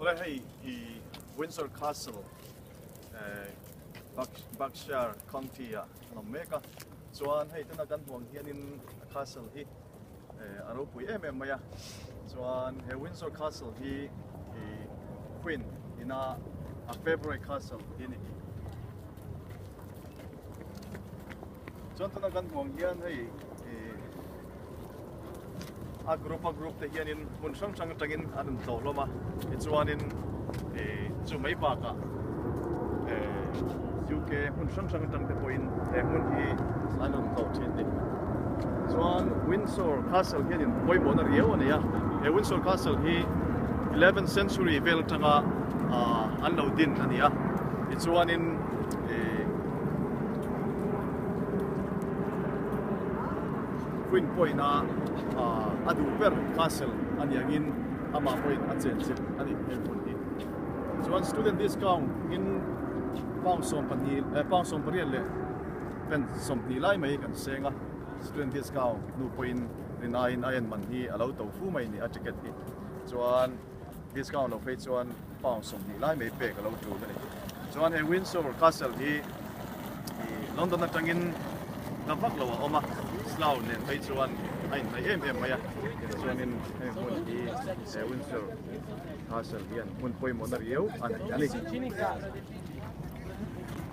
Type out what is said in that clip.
Awle hei i Windsor Castle eh Berkshire County ah an awm mek a, chuan hei tuna kan hmuh ang hianin a castle hi eh a ropui em em mai a, chuan he Windsor Castle hi i Queen ina a favourite castle hi a ni. Chuan tuna kan hmuh ang hian hei ih a group a group te hianin hmun hrang hrang atangin an rawn tlawh hlawm a tichuanin ih chu mai bakah eh UK hmun hrang hrang atang te pawhin he hmun hi an rawn tlawh thin a ni. Chuan Windsor Castle hianin pawimawhna riau a nei a, he Windsor Castle hi eleventh century vel atanga ah an lo din a ni a tichuanin ih Queen pawhin a a duh ber castle a nih angin amah pawhin a chenchilh a ni heng hmun hi. Chuan student discount in pound 12 eh pound 18 leh pen 20 lai mai kan seng a, student discount hnu pawhin rinaiin a en man hi a lo to fu mai ni a ticket hi. Chuan discount lo phei chuan pound 20 lai mai pek a lo tul a ni. Chuan he Windsor Castle hi ih London atangin hla vak lo a awm a, Slough nen phei chuan a inhnaih em em mai a, tichuanin heng hmun hi he Windsor Castle hian hmun pawimawhna riau a nei a ni.